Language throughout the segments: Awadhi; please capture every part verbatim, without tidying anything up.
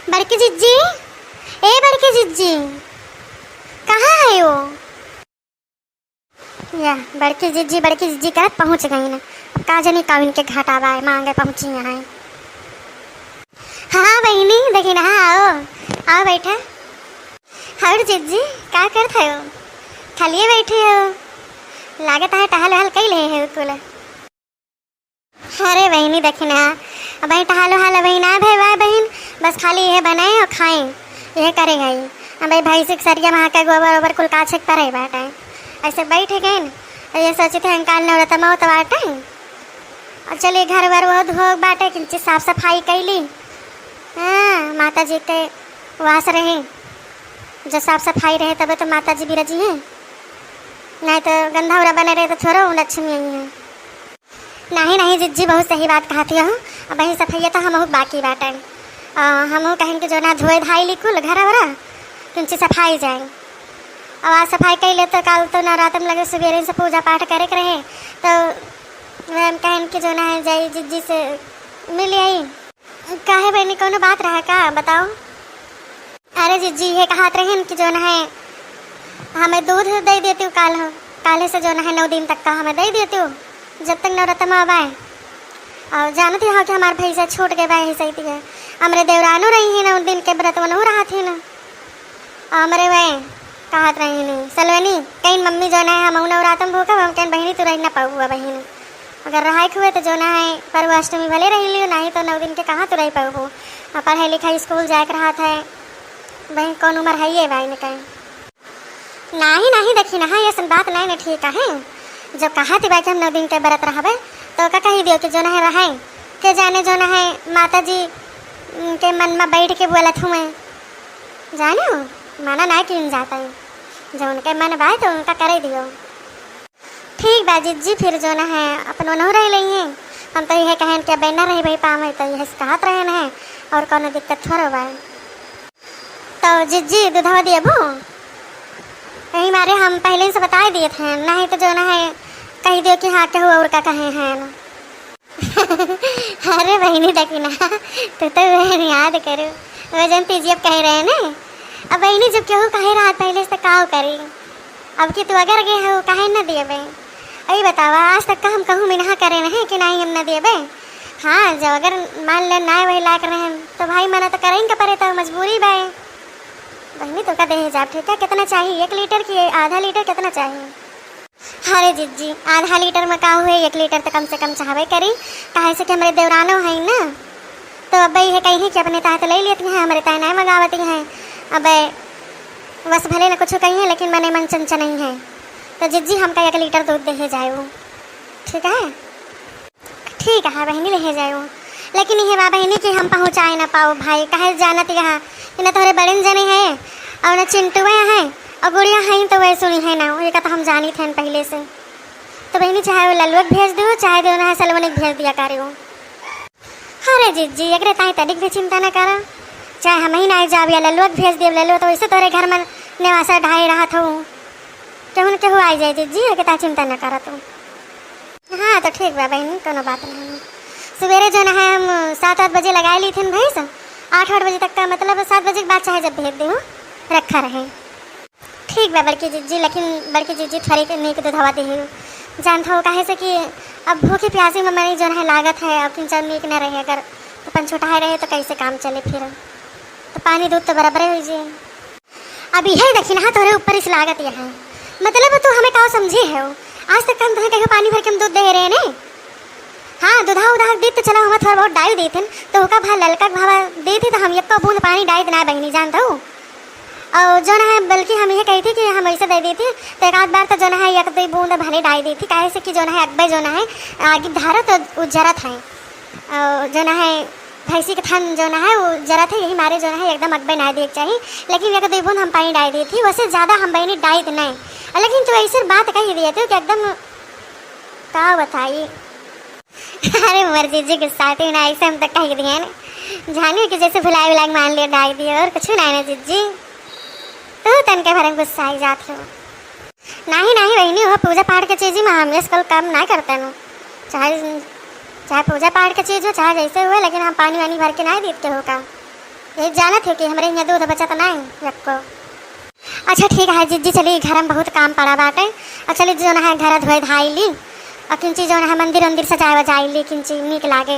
बड़की जिज्जी, ए बड़की जिज्जी, कहाँ है वो? या, बड़की जिज्जी, बड़की जिज्जी करत पहुँच गई न। का जनी का इनके घाटा बा, मांगे पहुँची यहाँ। हाँ बहिनी, देखी ना, हाँ, आओ, आओ बैठा। और जिज्जी, का करत हो? खालिए बैठे हो? लागत है टहल वहल कई ले है कुल। अरे बहिनी, देखी ना, अबहीं टहल वहल अबहीं ना भय बा बहिन, बस खाली यह बनाए और खाए, यह करे गई। अब भैंसी के सरिया में आके गोबर ओबर कुल काछे के परे बाटे। ऐसे बैठ गए न, ये सोचित है काल नवरतमा तो बाटे, और चलिए घर वर वो धो बाटे, किंची साफ सफाई कैली। हाँ, माता जी के वास रहे, जो साफ सफाई रहे तबे तो माता जी बिराजी हैं, नहीं तो गंधा उरा बने रहे तो थोड़ो लक्ष्मी आई है। नहीं, नहीं, जिज्जी बहुत सही बात कहत हो। अब वही सफैया तो हमहू बाकी बाटे। अ, हमहू कहेन कि जो ना धोए धाई ली कुल घर वरा, किंची सफाई जाए। अब आज सफाई कई ले तो काल तो नवरात्र में लगे, सुबेरे से पूजा पाठ करे के रहे, तो वह हम कहेन कि जो ना है जाई जिज्जी से मिल आई। काहे बहनी, कौनो बात रहा का? बताओ। अरे जिज्जी, ये कहत रहन कि जो न है, हमें दूध दे देती हो काल हो, काले से जो न है, नौ दिन तक का हमें दे देती हो, जब तक नवरतमा आए। और जानती हो कि हमार भैंसा छूट गए बा, यही सही है। हमरे देवरानो रही है ना, उन दिन के व्रत वनहु रहा थी ना। और हमरे वह कहत रही नहीं, सलवनी, कहीं मम्मी जो न है, हम नवरातम भूखब, हम कहीं बहिनी तू रही ना पाऊ बहिनी। अगर रहाइक हुए तो जो ना है, पर वो अष्टमी भले रही लियो, नहीं तो नौ दिन के कहाँ तू रही पाऊ। और पढ़ाई लिखाई स्कूल जाए के रहा था, बहन कौन उम्र है ये बा इनके? नाही, नाही, देखी ना, ये सन बात नहीं ना ठीक है। जब कहा थी बा कि हम नौ दिन के व्रत रहबे, तो का कही दियो कि जो ना है रहे, के जाने जो ना है माता जी, उम, के मन में बैठ के बोलत हुए। जानो, माना ना कीन जाता है, जो उनके मन बाय तो उनका करे दियो। ठीक बा जिज्जी, फिर जो ना है अपन ओनहु रह लई हैं। हम तो यह कहन कि अब ना रही भाई पावे, तो यह कहत रहन है, और कोनो दिक्कत थोड़ो बा। तो जिज्जी, दूधवा दियबू? यही मारे हम पहले से बताए दिए थे, नहीं तो जो ना है कह दियो कि हाँ, केहू और का कहे हैं। अरे बहिनी, देखी ना, तू तो वह याद करू, वो जन तीजी अब कहे रहे ने। अब बहिनी, जब केहू कहे रहा पहले से, तो काव करी? अब कि तू अगर गए हो, काहे न दिए बे? अई बतावा, आज तक का हम कहूँ मिनहा करे रहे कि नहीं हम न दिए बे? हाँ, जब अगर मान ले ना वही लायक रहे, तो भाई मना तो करें का परे, तो मजबूरी बाए। बहिनी, तो का देहे जाब, ठीक है, कितना चाहिए? एक लीटर की आधा लीटर कितना चाहिए? अरे जिज्जी, आधा लीटर में का हुए, एक लीटर तो कम से कम चाहबे करी, काहे से कि हमरे देवरानो है ना, तो अब ये कही कि अपने तहत ले लेती हैं, हमरे तय नहीं मंगावती हैं। अब बस भले न कुछ कही है, लेकिन मने मन चंचा नहीं है, तो जिज्जी हमका एक लीटर दूध दे जाए वो, ठीक है? ठीक है बहिनी, ले जाओ, लेकिन ये बा बहिनी कि हम पहुँचाए ना पाओ भाई, काहे जानत यहाँ कि ना तोहरे बड़न जने हैं और ना चिंटुआ है और गुड़िया है, तो वह सुनी है ना, ये का तो हम जानी थे पहले से। तो बहिनी, चाहे वो लल्लुआ के भेज दो, चाहे दो ना है सलवनी के भेज दिया करो। अरे जिज्जी, एकरे ताई तनिक भी चिंता ना करा, चाहे हम ही ना जाब या लल्लुआ के भेज देब, लल्लुआ तो वैसे तोहरे घर में नेवासा ढाई रहा था, केहू न केहू आ जाए जिज्जी, एकरे ताई चिंता ना करा तू। हाँ, तो ठीक बा बहिनी, कोनो बात नहीं। सुबेरे जो ना है हम सात आठ बजे लगाए ली थी भैंस, आठ आठ बजे तक का, मतलब सात बजे के बाद चाहे जब भेज दे हो, रखा रहे। ठीक बा बड़की जिज्जी, लेकिन बड़की जिज्जी थोड़ी के नीक दूधवा दे हो, जानत हो, काहे से कि अब भूखी प्यासी में मरी जो है लागत है, अब किंचन नीक न रहे, अगर अपन छोटा है रहे तो कैसे काम चले फिर, तो पानी दूध तो बराबर हो जी। अब यह देखी ना, तोरे ऊपर इस लागत यह है, मतलब तू हमें का समझे है हो? आज तक हम तुम्हें कहियो पानी भर के हम दूध दे रहे ने? हाँ, दूधा उधा दी तो चला, हम थोड़ा बहुत डाल देते हैं, तो ओका भा ललका भावा देते तो हम एक बूंद पानी डाल देना बहिनी, जानत हो। और जो ना है, बल्कि हम ये कही थी कि हम ऐसे दे देते, तो एक आध बार तो जो ना है, एक दो बूंद भले डाल देती, काहे से कि जो ना है, अकबे जो ना है, आगे धारो तो उजरत है, और जो ना है, भैंसी के थन जो ना है, वो जरत है, यही मारे जो ना है, एकदम अकबे ना दिए के चाहिए। लेकिन एक दो बूंद हम पानी डाल दिए थी, वैसे ज़्यादा हम बहनी डाइत नहीं। लेकिन तू ऐसे बात कही दिए थे कि एकदम का बताई। अरे मोर जिज्जी, गुस्साती ना, ऐसे हम तो कह दिए ना, जानियो कि जैसे भुलाए भुलाए मान लिया, डाल दिए, और कुछ नहीं ना जिज्जी, तू तन के भरे में गुस्साई जात हो। नाही, नाही बहिनी, वो पूजा पाठ के चीज में हम ये कल काम ना करते नु। चाहे, चाहे पूजा पाठ के चीज हो, चाहे जैसे हुए, लेकिन हम पानी वानी भर के ना दीत के हो का। ये जानत है कि हमरे यहाँ दूध बचत नहीं यक्को। अच्छा ठीक है जिज्जी, चली घर में बहुत काम पड़ा बाटे, और चली जौन है घर धोए धाई ली, और किंची जौन है मंदिर उंदिर सजाए वजाई ली, किंची नीक लागे।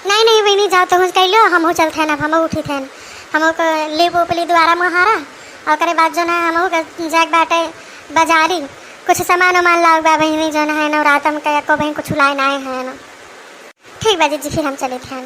नहीं नहीं बहिनी, जाओ तुहूँ कइ लो, हमहू चलत हैं, अब हमहू उठित हैं, हमहू के लेप ओप ली दुआरा मुहारा, और ओकरे बाद जौन है हमहू के जाए के बाटे बाजारी, कुछ सामान उमान लाओ बा बहिनी, जौन है नवरातम के एको बहिन कुछ लाए ना है ना। ठीक बा जिज्जी, फिर हम चलित हैं।